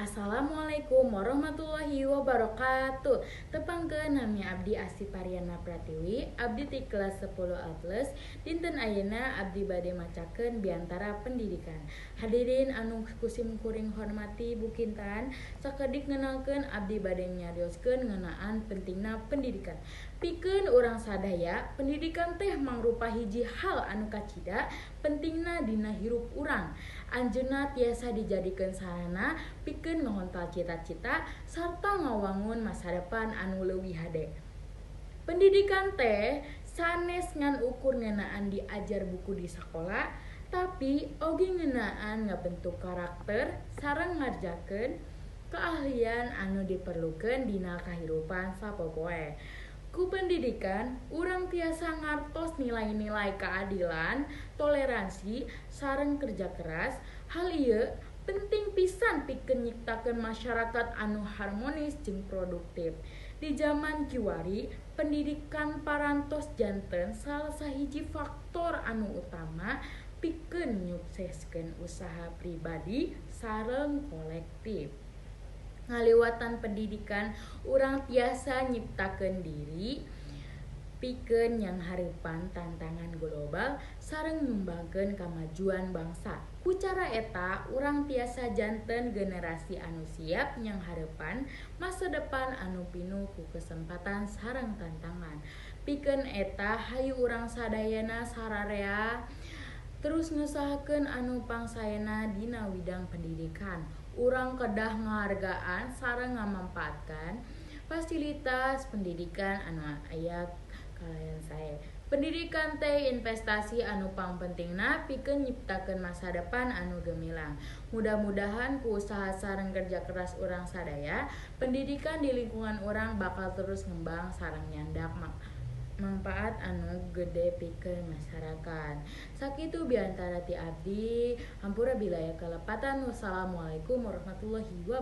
Assalamualaikum warahmatullahi wabarakatuh. Tepangkeun, nami abdi Asti Pariana Pratiwi, abdi ti kelas 10 A+. Dinten ayeuna abdi bade macakeun biantara pendidikan. Hadirin anu kusim kuring hormati, Bu Kintan, sakedik ngenalkeun, abdi bade nyarioskeun ngeunaan pentingna pendidikan. Pikeun urang sadaya, pendidikan teh mangrupa hiji hal anu kacida pentingna dina hirup urang. Anjeunna tiasa dijadikeun sarana pikeun ngahontal cita-cita sarta ngawangun masa depan anu leuwih hade. Pendidikan teh sanes ngan ukur ngeunaan diajar buku di sakola, tapi oge ngeunaan ngabentuk karakter sareng ngarjakeun keahlian anu diperlukeun dina kahirupan sapopoe. Ku pendidikan, urang tiasa ngartos nilai-nilai keadilan, toleransi, sareng kerja keras. Hal ieu penting pisan pikeun nyiptakeun masyarakat anu harmonis jeung produktif. Di jaman kiwari, pendidikan parantos janten salah sahiji faktor anu utama pikeun nyukseskeun usaha pribadi sareng kolektif. Ngaliwatan pendidikan, urang tiasa nyiptakeun diri pikeun nyanghareupan tantangan global sareng nyumbangkeun kamajuan bangsa. Ku cara eta, urang tiasa janten generasi anu siap nyanghareupan masa depan anu pinuh ku kesempatan sareng tantangan. Pikeun eta, hayu urang sadayana sararea terus ngusahakeun anu pangsaena dina widang pendidikan. Urang kedah ngahargaan sareng ngamampaatkeun fasilitas pendidikan anu aya kalayan sae. Pendidikan teh investasi anu pangpentingna pikeun nyiptakeun masa depan anu gemilang. Mudah-mudahan ku usaha sareng kerja keras urang sadaya, pendidikan di lingkungan urang bakal terus ngembang sareng nyandak mangpaat anu gede pikeun masyarakat. Sakitu biantara ti abdi, hampura bila aya kalepatan. Wassalamualaikum warahmatullahi wabarakatuh.